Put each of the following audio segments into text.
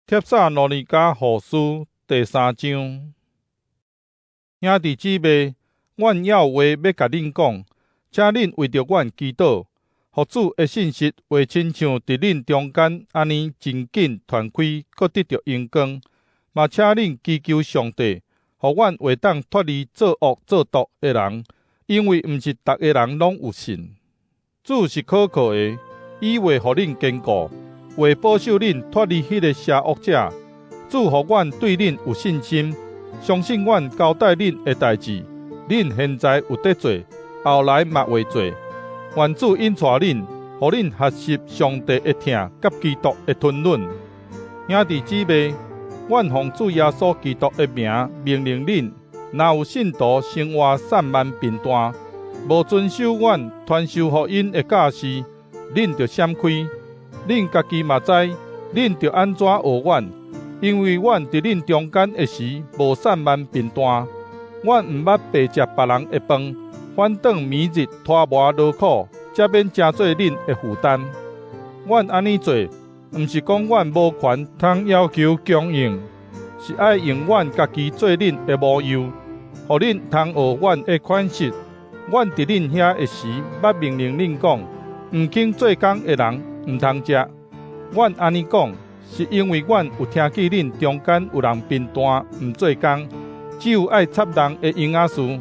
帖撒羅尼迦後書第三章。兄弟姊妹，阮猶有話欲共恁講，請恁為著阮祈禱，予主的信息會親像佇恁中間按呢真緊傳開，閣得著榮光。嘛請恁祈求上帝，予阮會當脫離作惡作毒的人，因為毋是逐个人攏有信。主是可靠的，伊會予恁堅固，會保守恁脫離彼个邪惡者。主予阮對恁有信心，相信阮交代恁的代誌，恁現在有佇做，後來嘛會做。願主引帶恁，予恁學習上帝的疼佮基督的吞忍。兄弟姊妹，阮奉主耶穌基督的名命令恁，若有信徒生活散漫貧惰，無遵守阮傳授予𪜶的教示，恁著閃開。恁家己嘛知，恁著按怎學阮，因為阮佇恁中間的時無散漫貧惰。阮毋捌白食別人的飯，反轉暝日拖磨勞苦，才免成做恁的負擔。阮按呢做，毋是講阮無權通要求供應，是愛用阮家己做恁的模樣，予恁通學阮的款式。阮佇恁遐的時，捌命令恁講，毋肯做工的人毋通食。阮按呢講，是因為阮有聽見恁中間有人貧惰，毋做工，只有愛插人的閒仔事。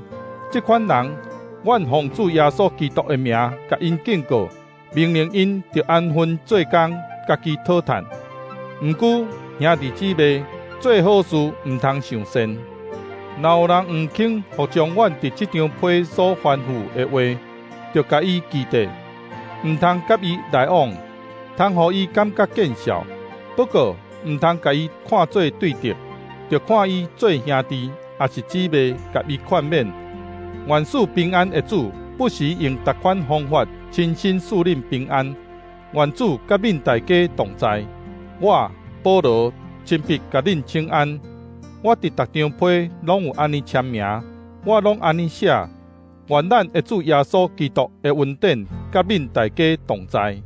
這款人，阮奉主耶穌基督的名，共𪜶警告，命令𪜶著安分做工，家己討趁。毋過，兄弟姊妹，做好事毋通傷跣。若有人毋肯服從阮佇這張批所吩咐的話，著共伊記得，毋通佮伊來往，通予伊感覺見笑。不過，毋通共伊看做對敵，著看伊做兄弟，抑是姊妹，共伊勸勉。願賜平安的主，不時用逐款方法親身賜恁平安。願主佮恁大家同在。我保羅親筆共恁請安。我佇逐張批攏有按呢簽名，我攏按呢寫。願咱的主耶穌基督的恩典佮恁大家同在。